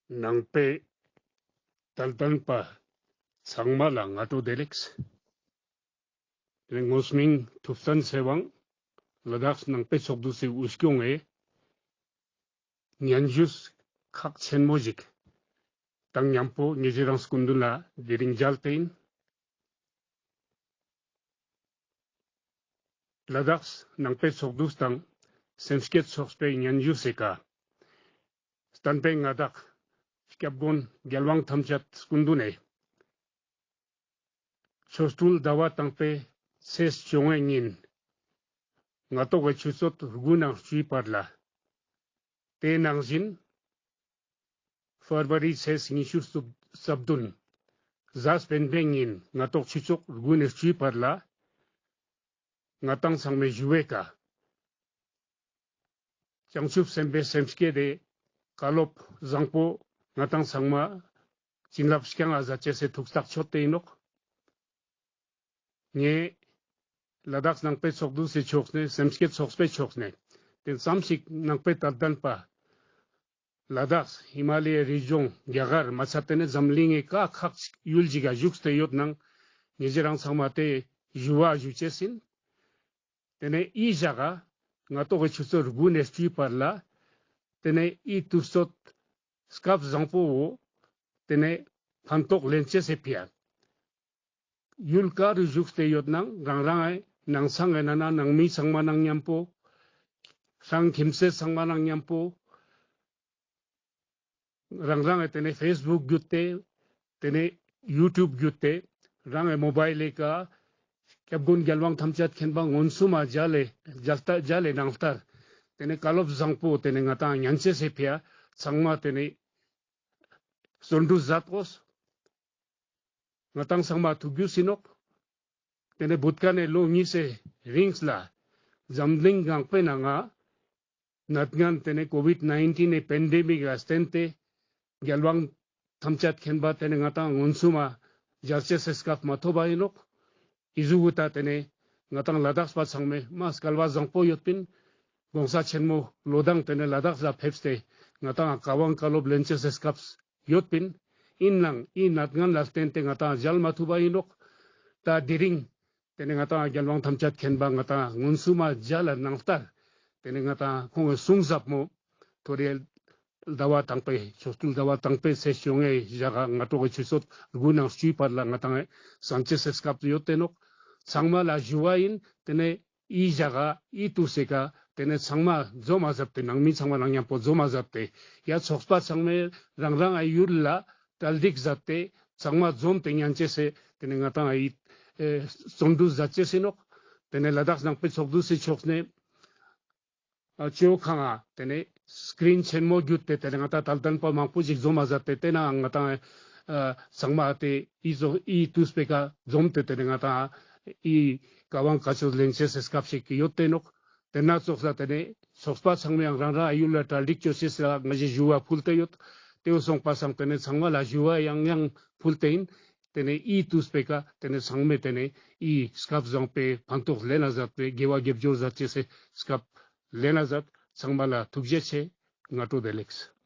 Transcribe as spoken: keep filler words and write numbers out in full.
ནང་པའི་དད་ལྡན་པ་ཚང་མ་ལ་སྔ་དྲོ་བདེ་ལེགས། དེ་ནས་ངོས་མིང་ཐུབ་བསྟན་ཚེ་དབང་། ལ་དྭགས་ནང་པའི་ཚོགས་འདུ་སི་དབུ་སྐྱོང་ངི་སྙན་ཞུ་ཁག་ཆེན་མོ་ཞིག་དང་མཉམ་པོ་ཉེ་ཞའི་རང་སྐུ་མདུན་ལ་དེ་རིང་མཇལ་ཏེ་ཡིན། ལ་དྭགས་ནང་པའི་ཚོགས་འདུ་དང་སེམས་བསྐྱེད་ཚོགས་པའི་སྙན་ཞུ་སེ་ཀ། བསྟན་པའི་མངའ་བདག་སྐྱབས་མགོན་རྒྱལ་དབང་ཐམས་ཅད་སྐུ་མདུན་ནས། ཆོ་འཕྲུལ་ཟླ་བ་དང་པོའི་ཚེས་བཅོ་ལྔའི་ཉིན་སྔ་ཏོག་གི་ཆུ་ཚོད་དགུ་ནང་བཅུའི་བར་ལ། དེ་ནང་བཞིན་ཕེབ་རུ་ཝ་རི་ཚེས་ཉི་ཤུ་རྩ་བདུན་གཟའ་སྤེན་པའི་ཉིན་སྔ་ཏོག་ཆུ་ཚོད་དགུ་ནས་བཅུའི་བར་ལ། ང་ཏང་ཚང་མའི་ཞུ་བའི་ཀ་བྱང་ཆུབ་སེམས་དཔའི་སེམས་བསྐྱེད་དེ་བཀའ་སློབ་བཟང་པོ་ང་ཏང་ཚང་མ་བྱིན་རླབས་སྐྱང་ང་ཟ་ཅེས་སི་ཐུགས་ཐག་ཆོད་དེ་ཡིན་ནོག། ངས་ལ་དྭགས་ནང་པའི་ཚོགས་འདུ་སི་ཕྱོགས་ནས་སེམས་བསྐྱེད་ཚོགས་པའི་ཕྱོགས་ནས་དེ་ཙམ་ཞིག་ནང་པའི་དད་ལྡན་པ་ལ་དྭགས་ཧི་མ་ལ་ཡའི་རི་ལྗོངས་རྒྱ་གར་མ་ཚད་དེ་ནས་འཛམ་གླིང་གི་ཀ་ཁག་ཡུལ་ཞིག་ག་བཞུགས་ཏེ་ཡོད་ནང་ཉེ་ཞ་རང་ཚང་མ་དེ་ཞུ་བ་ཞུ་ཅེས་ཡིན། དེ་ནས་འི་ཞག་ག་སྔ་ཏོག་གི་ཆུ་ཚོད་དགུ་ནས་བཅུའི་བར་ལ། དེ་ནས་འི་དུས་ཚོད་སྐབས་བཟང་པོ་བོ། དེ་ནས་ཕན་ཐོགས་ལེན་ཅེས་སི་ཕི་ཡ། ཡུལ་ག་རུ་བཞུགས་ཏེ་ཡོད་ནང་རང་རང་ངི་ནང་ཚང་ངི་ནང་ན་ནང་མི་ཚང་མ་ནང་མཉམ་པོ། སང་ཁྱིམ་མཚེས་ཚང་མ་ནང་མཉམ་པོ། རང་རང་ངི་དེ་ནས་ཕེས་བུག་བརྒྱུད་དེ། དེ་ནས་ཡུ་ཊུབ་བརྒྱུད་དེ། རང་ངི་མོ་བཱའིལ་ལི་ཀ་སྐྱབས་མགོན་རྒྱལ་དབང་ཐམས་ཅད་མཁྱེན་པ་མངོན་སུམ་མ་མཇལ་ལེ་མཇལ་ལྟ་མཇལ་ལེ་ནང་ལྟར། དེ་ནས་བཀའ་སློབ་བཟང་པོ་དེ་ནས་ང་ཏང་ཉན་ཅེས་སི་ཕི་ཡ་ཚང་མ་དེ་ནས་བརྩོན་འགྲུས་མཛད་དགོས། ང་ཏང་ཚང་མ་ཐུགས་རྒྱུས་ཡིན་ནོག། དེ་ནས་བུད་ཀ་ནས་ལོ་གཉིས་སི་རིང་ལ་འཛམ་གླིང་གང་པོའི་ནང་ང་ནད་ངན་དེ་ནས་ཀོ་ཝིཌ་ནའིན་ཊིན་ནི་པེན་ཌེ་མིག་ལ་བརྟེན་ཏེ་རྒྱལ་དབང་ཐམས་ཅད་མཁྱེན་པ་དེ་ནས་ང་ཏང་མངོན་སུམ་མ་མཇལ་ཅེས་སི་སྐབས་མ་ཐོབ་པ་ཡིན་ནོག། འི་ཟུག་གུ་ད་དེ་ནས་ང་ཏང་ལ་དྭགས་པ་ཚང་མའི་མ་སྐལ་བ་བཟང་པོ་ཡོད་པིན། གོང་ས་ཆེན་མོ་ལོ་དང་དེ་ནས་ལ་དྭགས་ལ་ཕེབས་ཏེ་ང་ཏང་བཀའ་དབང་བཀའ་སློབ་ལེན་ཅེས་སི་སྐབས་ཡོད་པིན། ཡིན་ནང་འི་ནད་ངན་ལ་བརྟེན་ཏེ་ང་ཏང་མཇལ་མ་ཐུབ་པ་ཡིན་ནོག། ད་དེ་རིང་དེ་ནས་ང་ཏང་རྒྱལ་དབང་ཐམས་ཅད་མཁྱེན་པ་ང་ཏང་མངོན་སུམ་མ་མཇལ་ལ་ནང་ལྟར། དེ་ནས་ང་ཏང་ཁོང་གི་གསུང་ཟབ་མོ་ཐོ་རེ་ཟླ་བ་དང་པོའི་ཆོ་འཕྲུལ་ཟླ་བ་དང་པོའི་ཚེས་བཅོ་ལྔའི་ཞག་ག་སྔ་དྲོ་གི་ཆུ་ཚོད་དགུ་ནང་བཅུའི་བར་ལ་ང་ཏང་གསན་ཅེས་སི་སྐབས་ཡོད་དེ་ནོག། ཚང་མ་ལ་ཞུ་བ་ཡིན། དེ་ནས་འི་ཞག་ག་འི་དུས་སི་ཀ་དེ་ནས་ཚང་མ་འཛོམས་མ་ཟབ་སྟེ་ནང་མི་ཚང་མ་ནང་མཉམ་པོ་འཛོམས་མ་ཟབ་སྟེ་ཡ་ཚོགས་པ་ཚང་མས་རང་རང་ངི་ཡུལ་ལ་གྲ་སྒྲིག་མཛད་དེ་ཚང་མ་འཛོམས་ཏེ་ཉན་ཅེས་སི་དེ་ནས་ང་ཏང་འི་ཨེ་བརྩོན་འགྲུས་མཛད་ཅེས་ཡིན་ནོག། དེ་ནས་ལ་དྭགས་ནང་པའི་ཚོགས་འདུ་སི་ཕྱོགས་ནས་ཨ་ཅོ་ཁང་ང་དེ་ནས་སི་ཀྲིན་ཆེན་མོ་བརྒྱུད་དེ་དེ་ནས་ང་ཏང་དད་ལྡན་པ་མང་པོ་ཞིག་འཛོམས་མ་ཟབ་སྟེ་དེ་ནང་ང་ཏང་ཨ་ཚང་མ་དེ་འི་ཚོ་འི་དུས་སི་ཀ་འཛོམས་ཏེ་དེ་ནས་ང་ཏང་འི་བཀའ་དབང་བཀའ་ཆོས་ལེན་ཅེས་སི་སྐབས་ཤིག་ཡོད་དེ་ནོག། དེ་ན་ཚོགས་ས་དེ་ནས་ཚོགས་པ་ཚང་མ་ཡང་རང་རང་ཡུལ་ལ་གྲ་སྒྲིག་ཅོ་ཅེས་ལ་ང་ཞའི་ཞུ་བ་ཕུལ་ཏེ་ཡོད། དེ་བོ་སོང་པ་སང་དེ་ནས་ཚང་མ་ལ་ཞུ་བ་ཡང་ཡང་ཕུལ་ཏེ་ཡིན། དེ་ནས་འི་དུས་སི་ཀ་དེ་ནས་ཚང་མས་དེ་ནས་འི་སྐབས་བཟང་པོའི་ཕན་ཐོགས་ལེན་ན་མཛད་དེ་དགེ་བ་དགེ་སྦྱོར་མཛད་ཅེས་སི་སྐབས་ལེན་ན་མཛད། ཚང་མ་ལ་ཐུགས་རྗེ་ཆེ། སྔ་དྲོ་བདེ་ལེགས།